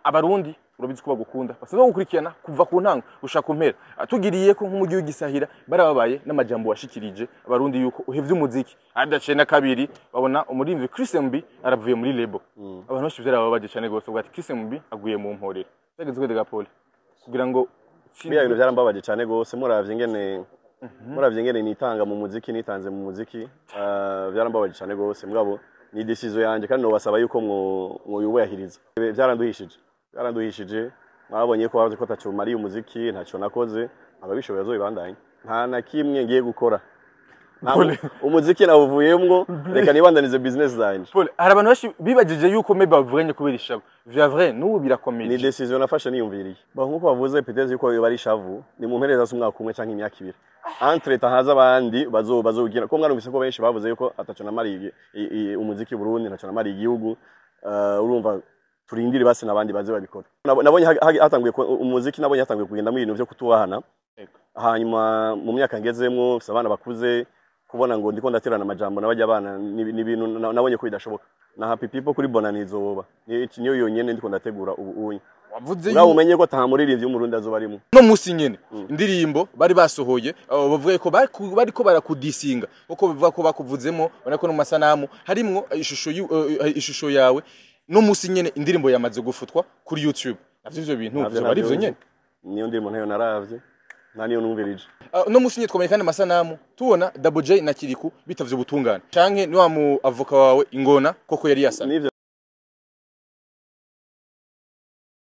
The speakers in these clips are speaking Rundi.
Abarundi urabizi ko bagukunda, basanzwe bagukurikirana kuva ku ntango gushika ku mpera. Tugiriye ko nk'umujyi w'igisahira barababaye n'amajambo washikirije abarundi yuko uhevye umuziki, adaciye na kabiri babona umurimvyi Chris MB aravuye muri label. Abantu benshi vyarababaje cane gose, bavuga ati Chris MB aguye mu mporero. Byageze gute Pole kugira ngo Biriya bintu byarambabaje cyane gose, muravye ingene nitanga mu muziki, nitanze mu muziki, byarambabaje cyane gose. Mugabo ni décision yanje kandi nobasaba yuko mwoyubahiriza. Byaranduhishije. Mwabonye ko bavuze ko ataco mariye umuziki, ntaco nakoze. Ababishoboye bazobibandanye. Nta na kimwe ngiye gukora. Pole. Umuziki nawuvuyemwo, reka nibandanize business zanje. Pole, hari abantu benshi bibajije yuko maybe bavuganye kubera ishavu. Vya vrai n'ubu birakomeje. Ni décision nafashe niyumviriye. Ba nkuko bavuze, peut-être yuko bari ishavu, ni mu mpereza z'umwaka umwe canke imyaka 2. Entre temps haza abandi bazogira ko mwarumvise ko benshi bavuze yuko ataco namariye umuziki Burundi, ntaco namariye igihugu. Urumva turindire basi nabandi baze babikora. Nabonye hatanguye umuziki, nabonye hatanguye kugendamo ibintu vyo kutubahana. Hanyuma mu myaka ngezemwo, mfise abana bakuze, kubona ngo ndiko ndaterana amajambo n'abajya abana ni ibintu nabonye ko bidashoboka. Na Happy People kuri Bonani izoba niyo yonyene ndiko ndategura ubu unye. Wavuze Ngaho umenye ko ata muririmbyi w'umurundi azoba arimo. No musi nyene indirimbo bari basohoye, bavuga ko bariko barakudisinga, kuko bivuga ko bakuvuzemo, ubona ko no mu masanamu harimwo ishusho yawe. No musi nyene indirimbo yamaze gufutwa kuri YouTube. Navyo ivyo bintu Navyo vyoba ari ivyo navyo nyene? Niyo ndirimbo ntayo naravye, nta niyo numvirije. No musi nyene twamenye kandi amasanamu tubona Double J na Kiriku bitavye ubutungane, canke ni wa mu avocat wawe ingona koko yari yasana? Nivyo.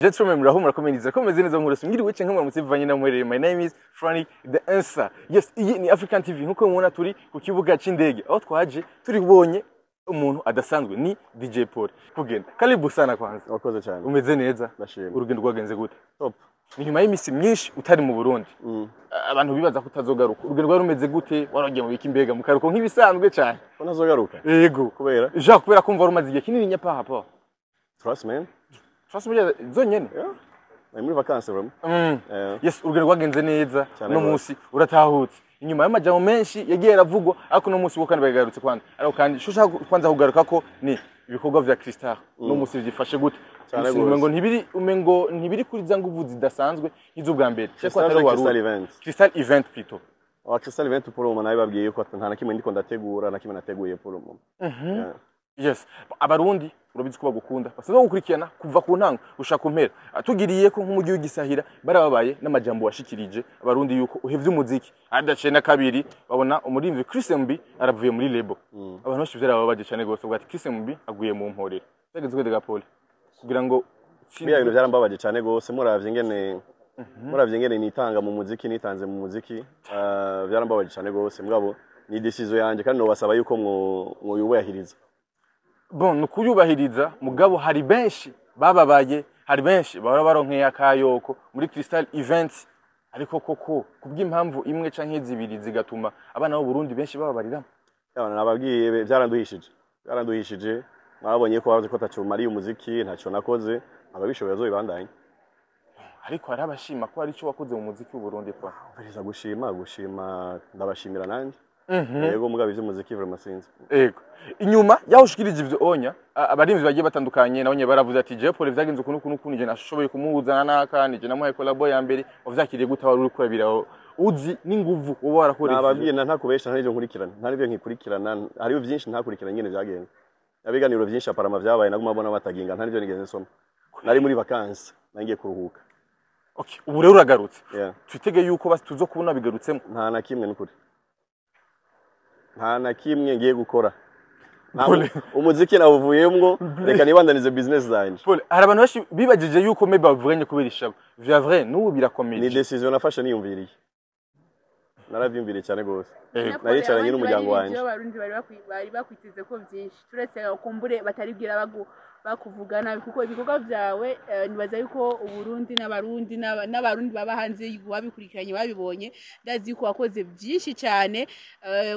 Gentlemen, muraho, murakomereza ko meze neza, nkuru mwiriwe canke muramutse bivanye na muherereye. My name is Franny the Answer. Yes, iyi ni African TV. Nkuko mubona, turi ku kibuga c'indege aho twaje turi kubonye umuntu adasanzwe, ni DJ Paul. Kugenda, karibu sana kwanza. Wakoze cyane. Umeze neza? Ndashima. Urugendo rwagenze gute? Top. Ni nyuma y'imisi myinshi utari mu Burundi. Abantu bibaza ko utazogaruka. Urugendo rwari rumeze gute? Waragiye mu biki mbega mu karuko nk'ibisanzwe cyane? Ko ntazogaruka? Yego. Kubera? Jean, kubera kumva rumaze igihe kinini nyapa hapa. 3 semaines. 3 semaines zonyene. Yeah. Nari muri vacances vraiment. Yes, urugendo rwagenze neza? Cyane no rwose. Munsi uratahutse inyuma y'amajambo menshi yagiye aravugwa, ariko no munsi wo kandi bagarutse kwanza, ariko kandi sho ushaka kwanza kugaruka ko ni ibikorwa vya Crystal no munsi vyifashe gute? Cyane Munsi rwose. Umengo ntibiri kuri za nguvu zidasanzwe nk'iz'ubwa mbere. Crystal Atari Crystal warundi. Event. Crystal Event plutôt. Wa Crystal Event pour le moment, nabibabwiye yuko nta na kimwe ndiko ndategura, na kimwe nateguye pour le moment. Yeah. Yes, abarundi urabizi ko bagukunda, basanzwe bagukurikirana kuva ku ntango gushika ku mpera. Tugiriye ko nk'umujyi w'igisahira barababaye n'amajambo washikirije abarundi yuko uhevye umuziki, adaciye na kabiri babona umurimvyi Chris MB aravuye muri label. Abantu benshi vyarababaje cane gose, bavuga ati Chris MB aguye mu mporero. Byageze gute Pole kugira ngo Biriya bintu byarambabaje cyane gose, muravye ingene nitanga mu muziki, nitanze mu muziki, byarambabaje cyane gose. Mugabo ni décision yanje kandi nobasaba yuko mwoyubahiriza. Bon, ni ukuyubahiriza, mugabo hari benshi bababaye, hari benshi bahora baronkeye akayoko muri Crystal Events, ariko koko kubw'impamvu imwe canke zibiri zigatuma abana b'u Burundi benshi bababariramo. Yabana nababwiye, byaranduhishije. Mwabonye ko bavuze ko ataco mariye umuziki, ntaco nakoze. Ababishoboye bazobibandanye. Ariko hari abashima ko hari ico wakoze mu muziki w'u Burundi kwa. Umviriza, gushima ndabashimira nanje. Yego, mugabo ivy'umuziki vraiment sinzi. Ego, inyuma yaho ushikirije ivyo onya, abarimvyi bagiye batandukanye nabo nyene baravuze ati Jewe Paul vyagenze ukuntu ukuntu ukuntu, je nashoboye kumuhuzana n'aka, nije namuhaye collabo ya mbere. Wavyakiriye gute? Wari uriko urabira uzi n'inguvu wowe warakoresheje? Nababwiye na ntakubesha, nta n'ivyo nkurikirana, nta n'ivyo nkikurikirana. Hariho vyinshi ntakurikirana ingene vyagenze. Ibiganiro vyinshi apparemment vyabaye, naguma mbona bataginga, nta n'ivyo nigeze nsoma. Nari muri vacances, nangiye kuruhuka. Okay, ubu rero uragarutse. Yeah. Twitege yuko basi tuzo kubona bigarutsemo? Nta na kimwe, nukuri nta na kimwe ngiye gukora. Pole. Umuziki nawuvuyemwo, reka nibandanize business zanje. Paul, hari abantu benshi bibajije yuko maybe bavuganye kubera ishavu. Vya vrai n'ubu birakomeje. Ni décision nafashe niyumviriye, naravyumviriye cyane gose. Ego. Naricaranye n'umuryango wanje. Abarundi bari bakwiteze ko byinshi, turetse kumbure bataribwira bakuvuga nabi, kuko ibikorwa byawe, nibaza yuko uburundi n'abarundi n'abarundi baba hanze babikurikiranye, babibonye. Ndazi yuko wakoze byinshi cyane,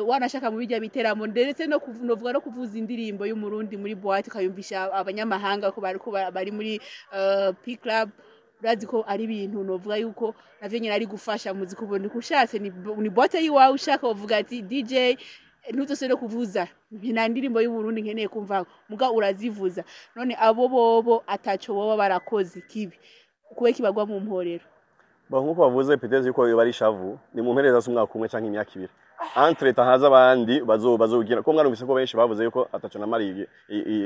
wanashaka mu bijya biteramo, ndetse no novuga no kuvuza indirimbo y'umurundi muri boîte ukayumvisha abanyamahanga ko bari bari muri P Club. Urazi ko ari ibintu novuga yuko navyo nyene ari gufasha muziki. Ubona ushatse ni boîte yiwawe, ushaka uvuga ati DJ. Ntuzosubire kuvuza nta ndirimbo y'Uburundi nkeneye kumva, muga urazivuza. None abo bobo ataco boba barakoze kibi, kubera kibagwa mu mporero? Ba, nkuko bavuze, peut-être yuko bari shavu, ni mu mpereza z'umwaka umwe canke imyaka 2. Entre temps haza abandi bazogira, ko mwarumvise ko benshi bavuze yuko ataco namariye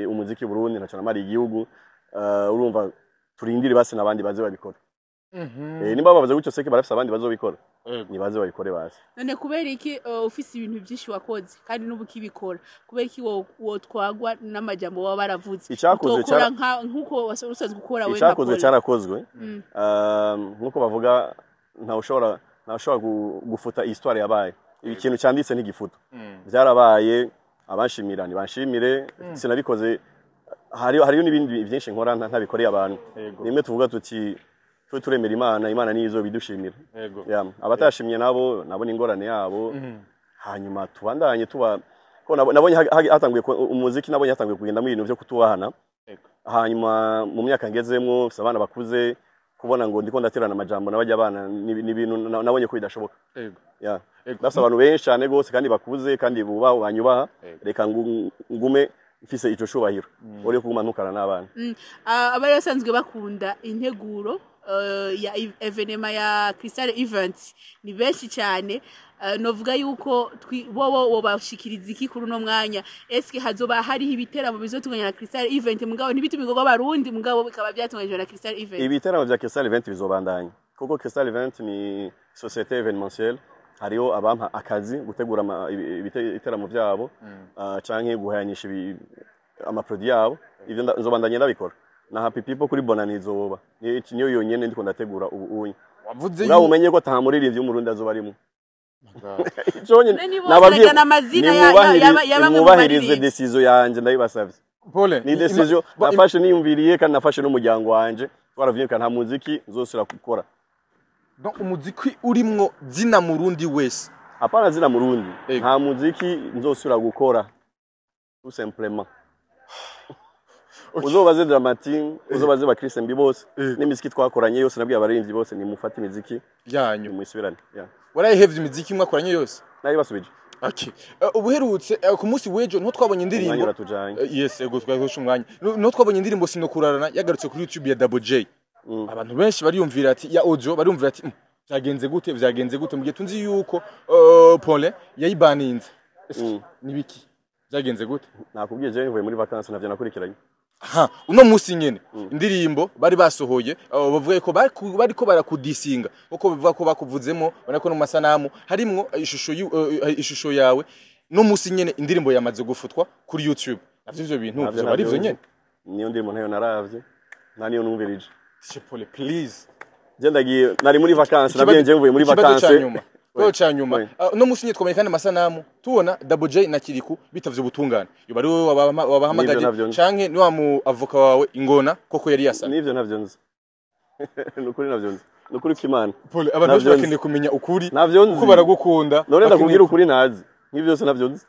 umuziki Burundi, ntaco namariye igihugu. Urumva, turindire basi n'abandi baze babikora. Nimba bavuze gutyo, seke barafise abandi bazobikora. Nibaze babikore basi. None kubera iki, ufise ibintu byinshi wakoze kandi n'ubu ukibikora, kubera iki wotwagwa n'amajambo baba baravuze? Icakozwe Utokora nkuko usanzwe ukora we nka Icakozwe Paul. Cyarakozwe. Nkuko bavuga, ntawushobora gufuta histoire yabaye. Ikintu cyanditse ntigifuta. Byarabaye, abanshimira nibanshimire. Sinabikoze, hariyo n'ibindi byinshi nkora ntabikoreye abantu. Nimwe tuvuga tuti twe turemera Imana, Imana niyo izobidushimira. Yeah. Abatashimye nabo ni ingorane yabo. Hanyuma tubandanye tuba ko nabonye hatanguye umuziki, nabonye hatanguye kugendamo ibintu byo kutubahana. Hanyuma mu myaka ngezemwo, mfise abana bakuze, kubona ngo ndiko ndaterana amajambo n'abajya abana ni ibintu nabonye ko bidashoboka. Yeah. Ndafise abantu benshi cyane gose kandi bakuze kandi bubaha, banyubaha. Reka ngume mfise ico cubahiro uri kuguma ntukana n'abana. Abari basanzwe bakunda integuro ya événement ya Crystal Event ni benshi cyane. Novuga yuko bobo wobashikiriza iki kuri uno mwanya? Eske hazoba hariho ibiteramo bizotunganya na Crystal Event, mugabo ntibitumirwa abarundi, mugabo bikaba byatunganyijwe na Crystal Event? Ibiteramo vya Crystal Event bizobandanya, kuko Crystal Event ni société événementielle. Hariho abampa akazi gutegura ibiteramo vyabo, canke guhayanisha amaproduit yabo. Ivyo nzobandanya ndabikora. Na Happy People kuri Bonani izoba. Niyo yonyene ndiko ndategura ubu unye. Wavuze Ngaho umenye ko ata muririmbyi w'Umurundi azoba arimwo. Ico nyene None bose nababwiye, reka n'amazina ya bamwe mu nimwubahirize baririmbyi. Décision yanje, ndayibasavye. Pole. Ni décision nafashe niyumviriye, kandi nafashe n'umuryango wanje, twaravyumvikana, nta muziki nzosubira gukora. Donc umuziki urimwo zina Murundi wese? Hapana zina Murundi. Ego. Nta muziki nzosubira gukora, tout simplement. Uzobaze Dramatin, uzobaze ba Chris Mbi bose n'imiziki twakoranye yose. Nabwiye abaririmbyi bose, nimufate imiziki yanyu nimwisubirane, yeah. Warayihevye imiziki mwakoranye yose? Nayibasubije. Okay. Ubuherutse ku munsi w'ejo niho twabonye Umwanya indirimbo uratujanye. Yes, ego, twari umwanya. Niho twabonye indirimbo Sinokurarana yagarutse kuri YouTube ya Double J. Abantu benshi bariyumvira ati ya audio, bariyumvira ati "Vyagenze gute, vyagenze gute?" Mu gihe tunzi yuko Paulin yayibaninze. Ese nibiki, vyagenze gute? Nakubwiye, jewe mvuye muri vacances, ntavyo nakurikiranye. Ha, uno munsi nyene indirimbo bari basohoye, bavuga ko bariko barakudisinga, kuko bavuga ko bakuvuzemo, ubona ko no mu masanamu harimwo ishusho yawe. No munsi nyene indirimbo yamaze gufutwa kuri YouTube. Navyo ivyo bintu Ntavyo vyoba ari ivyo navyo. nyene? Niyo ndirimbo ntayo naravye, nta niyo numvirije. Paul, please. Je ndagiye, nari muri vacances, nabwiye nje mvuye muri Ikibazo vacances. ca nyuma. Ikibazo ca nyuma. Oui. Uno munsi nyine twabonye kandi amasanamu, tubona Double J na Kiriku bitavye ubutungane. Yoba ari wowe wabahamagaje Nivyo navyo nzi. canke ni wa mu avoka wawe ingona koko yari yasa? Nivyo ntavyo nzi, nukuri ntavyo nzi, nukuri kw'Imana. Paul, abantu benshi Navyo nzi. bakeneye kumenya ukuri Navyo nzi. kuko baragukunda. None ndakubwira Bakeneye- ukuri ntazi, nk'ivyo byose navyo nzi.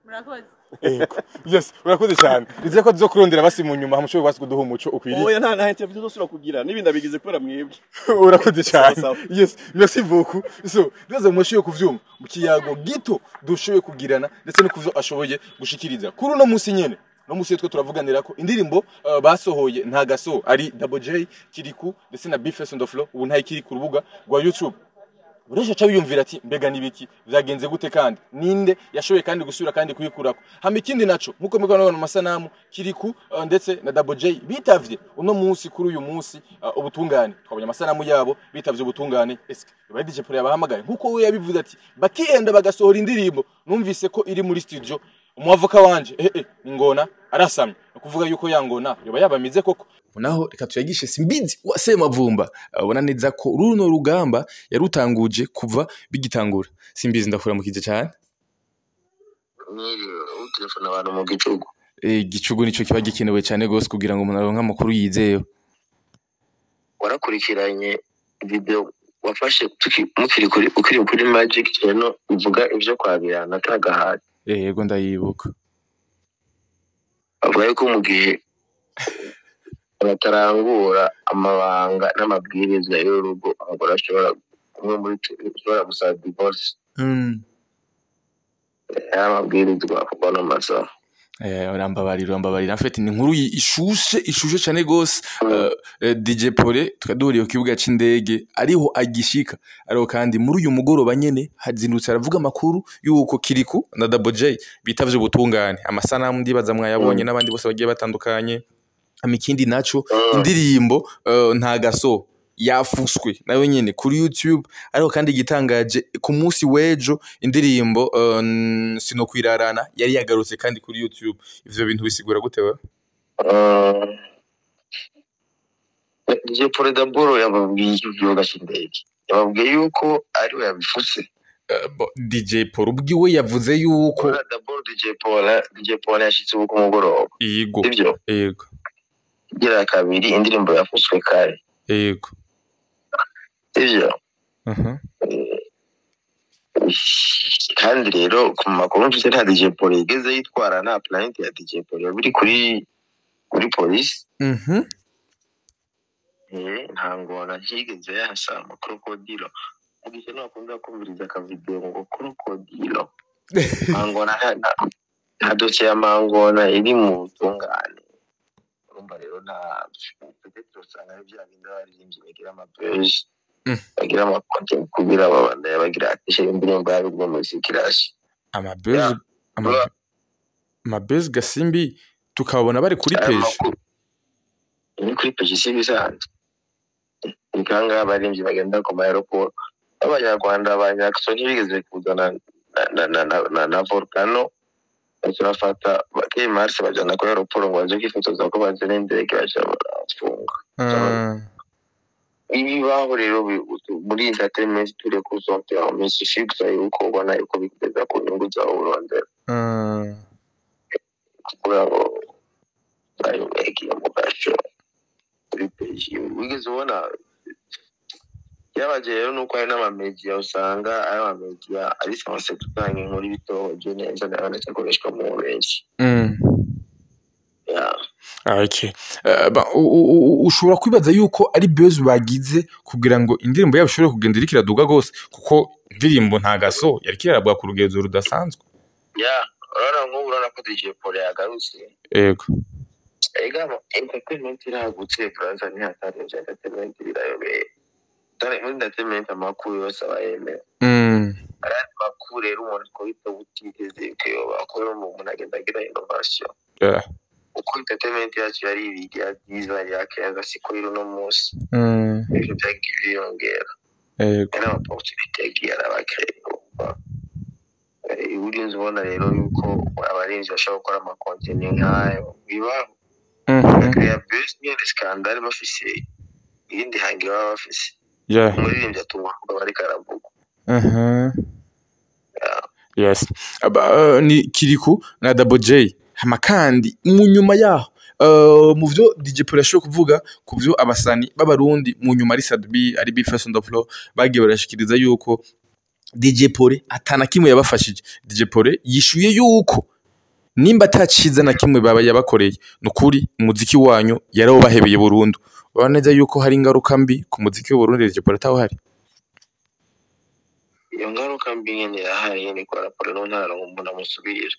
Murakoze. Ego. Yes, urakoze cyane. Nizeye ko tuzokurondera basi mu nyuma hamushoboye basi kuduha umuco ukwiriye. Oya, nta interview zosubira kugira, n'ibindi abigize kubera mwebwe. Urakoze cyane. Sawa, sawa. Yes, merci beaucoup. So ndibaza mushoboye kuvyumva mu kiyago gito dushoboye kugirana, ndetse no kuvyo ashoboye gushikiriza kuri uno munsi nyene. No munsi twe turavuganira ko indirimbo basohoye nta gaso ari Double J, Kiriku ndetse na Bface on the floor, ubu ntayikiri ku rubuga rwa YouTube. Uresha aca wiyumvira ati mbega nibiki, vyagenze gute, kandi ninde yashoboye kandi gusubira kandi kuyikurako? Hama ikindi naco, nkuko mubibona mu masanamu, Kiriku ndetse na Double J bitavye uno munsi, kuri uyu munsi, ubutungane. Twabonye amasanamu yabo bitavye ubutungane. Eske yoba DJ Paul yabahamagaye nkuko we yabivuze ati bakihenda bagasohora indirimbo numvise ko iri muri studio, umwavoka wanje ni ngona arasamye? Ni ukuvuga yuko yangona yoba yabamize koko? Naho reka tuyagishe Simbizi wa Semavumba, abona neza ko runo rugamba yarutanguje kuva bigitangura. Simbizi, ndakuramukije cyane. Mwiriwe, utelefona abantu mu gicugu. Igicugu nico kiba gikenewe cyane gose kugira ngo umuntu aronke amakuru yizewe. Warakurikiranye video wafashe mukiri kuri ukiri kuri Magic Channel uvuga ivyo kwabirana atagahari? Yego, ndayibuka. Bavuga yuko mu gihe batarangura amabanga n'amabwiriza y'urugo, umugore ashobora, umwe muri twe ashobora gusaba divorce. Amabwirizwa akorwa no masaha. Urambabarira, urambabarira. En fait, ni inkuru ishushe, ishushe cane gose. DJ Pole twaduhuriye ku kibuga c'indege ariho agishika, ariko kandi muri uyu mugoroba nyene hazindutse aravuga amakuru yuko Kiriku na Double J bitavye ubutungane. Amasanamu ndibaza mwayabonye n'abandi bose bagiye batandukanye. Hama ikindi naco, indirimbo nta gaso yafuswe nayo nyene kuri YouTube. Ariko kandi igitangaje, ku munsi w'ejo indirimbo sinokwirarana yari yagarutse kandi kuri YouTube. Ivyo bintu bisigura gute wewe? DJ Paul d'abord yababwiye iki ku kibuga c'indege? Yababwiye yuko ariwe yabifuse? DJ Paul ubwiwe yavuze yuko Kubera d'abord DJ Paul yashitse ubu ku mugoroba. Sivyo? Yego. Igira kabiri, indirimbo yafuswe kare. Sivyo? Mhm. Kandi rero ku makuru mfise, nta DJ Paul yigeze yitwara, nta plainte ya DJ Paul biri kuri polisi. Nta ngona ntiyigeze yasama krokodilo mugihe nakunda kumviriza akavideo ngo krokodilo mangona, nta dosiye ya mangona iri mu butungane. Urumva rero, nta peut-être usanga ari bya bindi abaririmbyi bagira amabuzz, bagira amacontent kugira babandanye bagira atishe indirimbo yabo iguma muri circulation. Amabuzz. Yeah. Amabuzz gasimbi, tukabona bari kuri Ayo peji. Makuru ni kuri peji si ibisanzwe. Ni kangahe abaririmbyi bagenda ku ma aéroport b'abanyarwanda? Abanyakso ntibigeze kuzana na volcano, baca bafata bakeye Mars bajana kuri aéroport ngo baje kwifotoza ko baje n'indege, baca barafunga. Ibibaho rero muri entertainment turi kuzongera mu minsi fixa yuko ubona yuko bigeza ku nyungu zawe urondera kugira ngo bayimekiye mu gasho kuri peji wigeze ubona. Yabaje rero nuko hari n'amamedia, usanga ari amamedia ari censé gutanga inkuru ibitohoje neza, nayo anakoreshwa mu benshi. Yeah. Ah, okay. Ba, ushobora kwibaza yuko ari buzz bagize kugira ngo indirimbo yabo ishobore kugenda iriko iraduga gose, kuko indirimbo nta gaso yariko irarabwa ku rugezo rudasanzwe. Yeah, urabona nk'ubu, urabona ko DJ Paul yagarutse. Ega entertainment iragutse, Fransa, ntihatari entertainment birayobeye. Dore muri entertainment amakuru yose aba yemewe. Ayandi makuru rero umuntu akubita utiteze kuyoba, kubera umuntu agenda agira innovation. Uko entertainment yacu yari ibiri ya byiza ya keza, siko iri uno munsi. Ibintu byagiye biriyongera. Hari ama opportunité yagiye arabakeye. Urinze ubona rero yuko abarinzi bashobora gukora amacontenu nk'ayo bibaho, bakaya buzz nyene, scandale, bafise irindi hangiro baba bafise. Umuririmbyi atungwa kuba ariko aravuga. Yeah. Yes. Aba, ni Kiriku na Double J. Hama kandi mu nyuma yaho, mu vyo DJ Paul yashoboye kuvuga ku vyo abasani b'abarundi mu nyuma, ari Sadbi, ari B-Face on the floor, bagiye barashikiriza yuko DJ Paul atana kimwe yabafashije. DJ Paul yishuye yuko nimba ataciza na kimwe baba yabakoreye, nukuri umuziki wanyu yarawubahebeye burundu. Urabona neza yuko hari ingaruka mbi ku muziki w'u Burundi DJ Paul atawuhari. Iyo ngaruka mbi nyene irahari nyene, kwa raporo no ntara ngo umuntu amusubirira.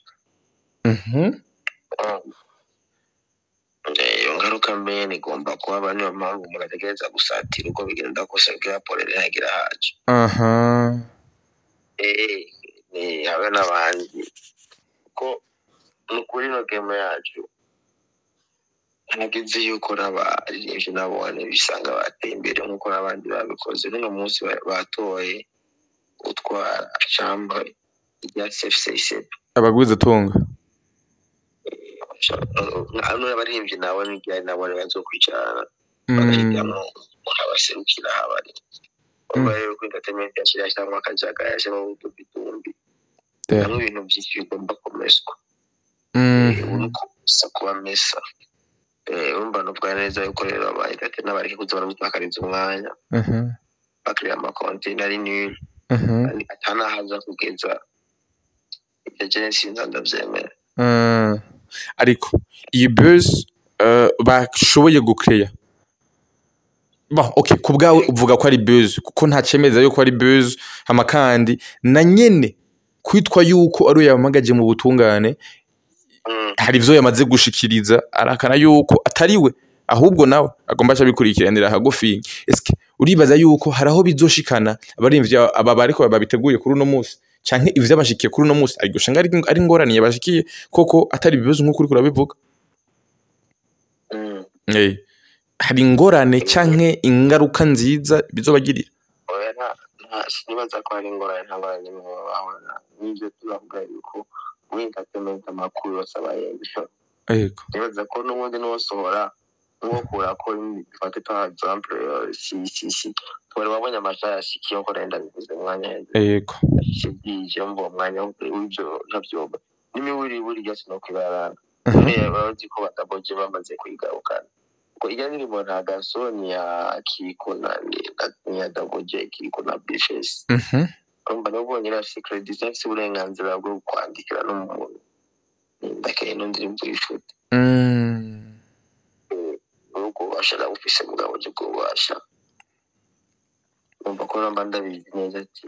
Iyo ngaruka mbi nyene igomba kuhaba, niyo mpamvu umuntu ategereza gusatira uko bigenda kose kugira Paul ntihagira haje. Ni habe n'abandi, ko nukuri ino game yacu hageze yuko n'abaririmbyi nabone bisanga bateye imbere nk'uko n'abandi babikoze. N'uno munsi batoye utwara chambre rya CFCICP. Abagwizatunga. N'abaririmbyi nabo n'igihe nabone bazokwicarana bagahitamwo umuntu abaserukira habari. Urumva rero ko entertainment yacu yashyiramo akajagari, yashyiramo udubitumbi hamwe, ibintu byinshi bigomba kumeswa. Uruko gusa kubamesa. Urumva nuvuga neza yuko rero aba entertainer bareke kuza baramutakariza umwanya, bakiriya amakonti ari nul, atanahaza kugeza ibyo. Je sinza ndavyemera. Ariko iyi buzz bashoboye gucreya, bon, okay, ku bwawe uvuga ko ari buzz kuko nta cemeza yuko ari buzz. Hama kandi na nyene Kwitwa yuko ari we yahamagaje mu butungane, hari ivyo yamaze gushikiriza, arahakana yuko atari we, ahubwo nawe agomba aca abikurikiranira hagufi. Eske uribaza yuko hari aho bizoshikana abarimvyi aba bariko babiteguye kuri uno musi, canke ivyabashikiye kuri uno musi ariko usanga ari ingorane yabashikiye koko, atari ibibazo nk'uko uriko urabivuga? Hari ingorane canke ingaruka nziza bizobagirira? Oya, nta sinibaza ko hari ingorane, nta ngorane n'imwe bahura n'ibyo. Turavuga yuko muri entertainment amakuru yose aba yemewe. Nibaza ko n'ubundi n'uwosohora n'uwokura ko, dufate par exemple, si twari wabonye amasaha yashikiye nko nari ndabivuze mu mwanya heze, yashyize bwije mva uwo mwanya w'ibyo ntabyoba n'imiburiburi ryose no kwibarana. Bazi ko bataboje bamaze kwigarukana ko ijya ndirimbo nta gaso ni ya Kirikou na ni ya Double J, Kirikou na Bface. Urumva nibo bonyine bafise credit, bafise uburenganzira bwo kwandikira n'umuntu ndakeye ino ndirimbo y'ishuti. Ubwo bubasha ndabufise, mugabo nje ubwo bubasha numva ko namba ndabizi neza ati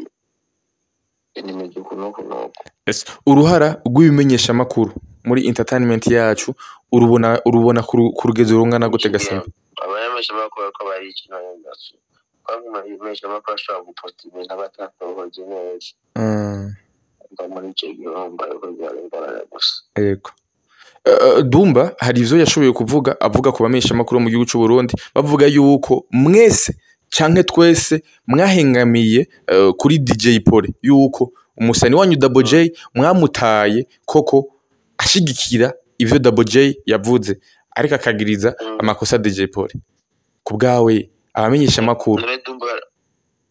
nimeze uku n'uku n'uku. Ese uruhara rw'ibimenyeshamakuru muri entertainment yacu urubona ku rugezo rungana gute, Gasimba? Abanyameshamakuru ko bari ikino ndasu kuko umumenyeshamakuru ashobora guposta ibintu aba atatohoje neza. Mva muri icyo gihe urumva yuko byari ingorane gusa. Yego. Dumba hari ivyo yashoboye kuvuga, avuga ku bamenyeshamakuru mu gihugu c'u Burundi, bavuga yuko mwese canke twese mwahengamiye kuri DJ Pole, yuko umusani wanyu Double J mwamutaye koko ashigikira ivyo Double J yavuze, ariko akagiriza amakosa DJ Pole. Ku bwawe, abamenyeshamakuru None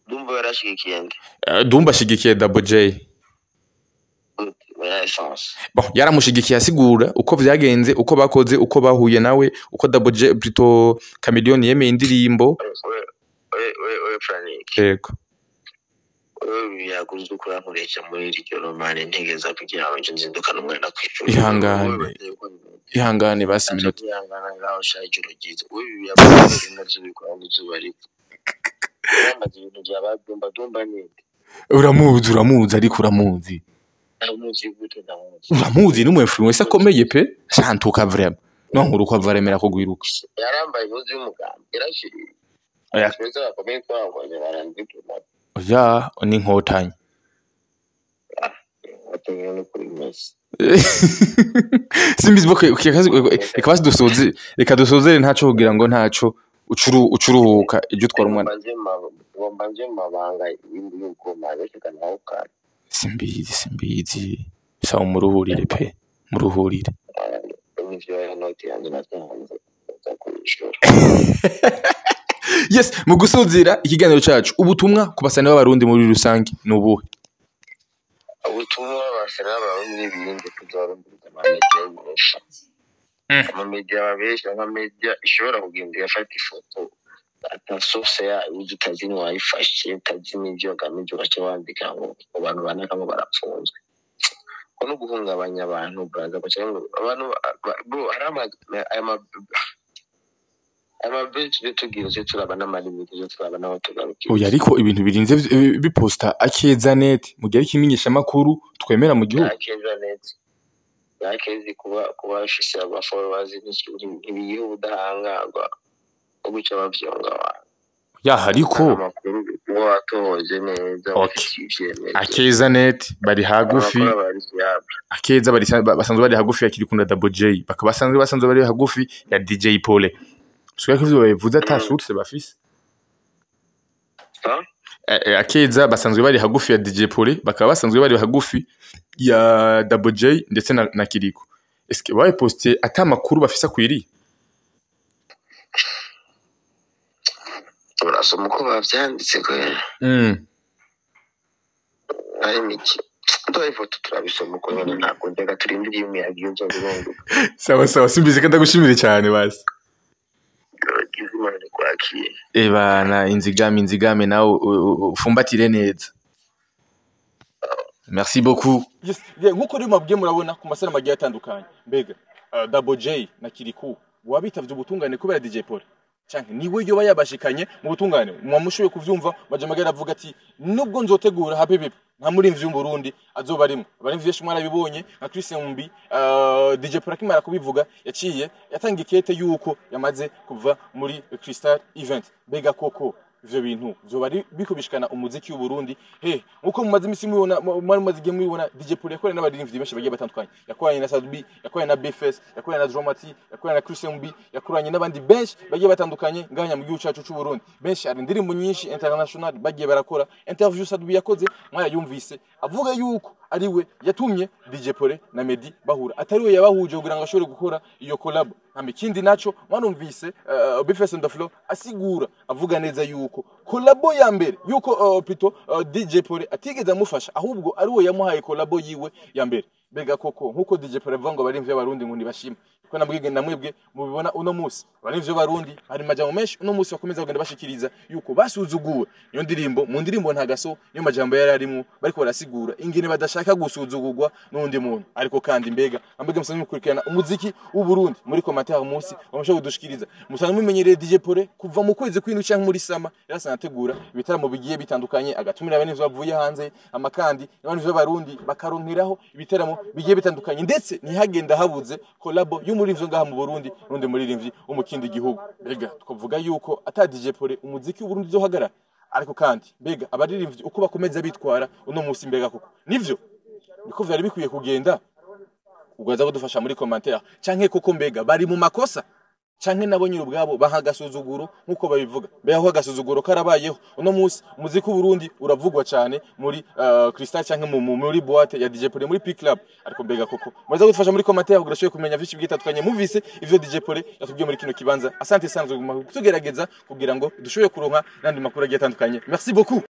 Dumba yarashigikiye nde? Dumba ashigikiye Double J. Gute muri essence? Bon, yaramushigikiye asigura uko vyagenze, uko bakoze, uko bahuye nawe, uko Double J, plutôt Chameleone, yemeye indirimbo. We Frank. Yego. Wewe yaguze ukurankoresha muri iryo romane ntegeza kugira ngo nje nzindukane umwana kw'ishuri. Ihangane. Ihangane basi minota. Ihangana ngaho sha, ijoro ryiza. Wewe yaguze navyo bikora ngo izuba riva. Yambaza ibintu bya Dumba. Dumba ninde? Uramuzi, uramuzi, ariko uramuzi. Ndamuzi gute? Ndamuzi? Uramuzi, ni umu influencer akomeye pe, shantuka vraiment no nkuru ko avaremera ko gwiruka. Yarambaye impuzu y'umugambi yarashiriye. Oya. Twese bakomeye twabonye barandituma. Oya, ni inkotanyi. Batumye no kuri Messi. Simbizi boko reka basi dusoze, reka dusozere ntaco kugira ngo ntaco ucuruhuka ibyo utwara umwana. Ngomba nje mu mabanga y'uko maze nawe kandi. Simbizi, simbizi, sawa, muruhurire pe, muruhurire. N'ivyo ya noti yanjye natanze nza kuyishura. Yes, mu gusozera ikiganiro cacu, ubutumwa ku basani b'Abarundi muri rusange ni ubuhe? Ubutumwa basana abarundi n'ibindi tuzabarumviriza amamedia y'ibesha, amamedia babesha, nka media ishobora kugenda igafata ifoto ata source yayo uzi, utazi n'uwayifashe, utazi n'ivyo agamije, ugaca wandika ngo abantu banaka ngo barapfunzwe, ko no guhungabanya abantu braza baca ngo abantu bro, hari aya ma aya ma tujye tugira, tujye turaba n'amarimi, tujye turaba n'aho tugarukira. Oya, ariko ibintu birinze biposta Akeza Net mu gihe ariko imenyeshamakuru twemera mu gihugu. Yakeza Net yakezi kuba ifise aba followers ntibiyiha ubudahangarwa bwo guca bavyonga abantu. Ya, ariko amakuru uba watohoje neza, Okay. ufitiye ivyemezo. Akeza Net bari hagufi. Abakora bari fiable. Akeza basanzwe bari hagufi ya Kirikunda Double J, bakaba basanzwe bari hagufi ya DJ Pole. Suka ko ivyo babivuze ata source bafise. Ha? Akeza basanzwe bari hagufi ya DJ Pole, bakaba basanzwe bari hagufi ya Double J ndetse na Kiriko. Eske baye poste ata makuru bafise akwiriye? Urasoma uko bavyanditse kwera. Ari miki duha ifoto turabisoma uko nyene, ntabwo njyaga turindiriye imiyaga iyo nza kurunguka. Sawa sawa, simbizi ko ndagushimire cyane basi. Gize Imana kwakira. Ebana, inzigame, inzigame, nawe ufumbatire neza. Merci beaucoup. Yes, yeah, nkuko rero mabwiye murabona ku masanamu agiye atandukanye. Mbega Double J na Kirikou wabitavye ubutungane kubera DJ Paul. Canke niwe yoba yabashikanye mu butungane? Mwamushoboye kuvyumva majambo avuga ati: "Nubwo nzotegura Happy People, nta murimvyi w'Umurundi azoba arimwo." Abarimvyi benshi mwarabibonye nka Christian Mbi, DJ Paul akimara kubivuga yaciye yatanga ikete yuko yamaze kuva muri Crystal Event. Mbega koko ivyo bintu vyoba ari bikubishikana umuziki w'u Burundi he? Nkuko mumaze imisi mubibona, mwari mumaze igihe mubibona, DJ Paul yakoranye n'abaririmbyi benshi bagiye batandukanye. Yakoranye na Sadbi, yakoranye na Bface, yakoranye na Dromati, yakoranye na Christian B, yakoranye n'abandi benshi bagiye batandukanye nganya mu gihugu cacu c'u Burundi. Benshi hari indirimbo nyinshi international bagiye barakora. Interview Sadbi yakoze mwarayumvise, avuga yuko ariwe yatumye DJ Paul na Meddy bahura, atari we yabahuje kugira ngo ashobore gukora iyo collab. Hama ikindi naco mwarumvise Bface on the floor asigura avuga neza yuko collabo ya mbere yuko plutôt DJ Paul atigeze amufasha, ahubwo ari we yamuhaye collabo yiwe ya mbere. Mbega koko nkuko DJ Paul avuga ngo abarimvyi b'Abarundi ngo ntibashima, ko namwebwe namwebwe mubibona uno musi abarimvyi b'Abarundi hari majambo menshi uno musi bakomeza kugenda bashikiriza yuko basuzuguwe. Niyo ndirimbo, mu ndirimbo Ntagaso, niyo majambo yari arimwo, bariko barasigura ingene badashaka gusuzugurwa n'undi muntu. Ariko kandi mbega ambega musanzwe mukurikirana umuziki w'u Burundi, muri commentaire munsi bamushobora kudushikiriza. Musanzwe mumenyereye DJ Paul kuva mu kwezi kw'indwi canke muri sama yarasa anategura ibitaramo bigiye bitandukanye, agatumira abarimvyi bavuye hanze, amakandi n'abandi b'Abarundi bakaronkeraho ibitaramo bigiye bitandukanye, ndetse ntihagenda habuze collabo y'umurivyo ngaha mu Burundi n'undi muririmbyi wo mu kindi gihugu. Mbega twavuga yuko ata DJ Paul umuziki w'u Burundi uzohagarara? Ariko kandi mbega abaririmbyi uko bakomeza bitwara uno musi, mbega koko nivyo niko vyari bikwiye kugenda? Ugaza kudufasha muri commentaire. Canke koko mbega bari mu makosa, canke nabo nyiri ubwabo baha agasuzuguro nkuko babivuga? Mbega ko agasuzuguro karabayeho? Uno musi umuziki w'Uburundi uravugwa cyane muri Crystal canke muri boîte ya DJ Paul, muri P Club. Ariko mbega koko muraza kudufasha muri commentaire kugira ashobore kumenya vyinshi bitandukanye muvise ivyo DJ Paul yatubwiye muri kino kibanza. Asante sana, tuguma tugerageza kugira ngo dushobore kuronka n'andi makuru agiye atandukanye. Merci beaucoup.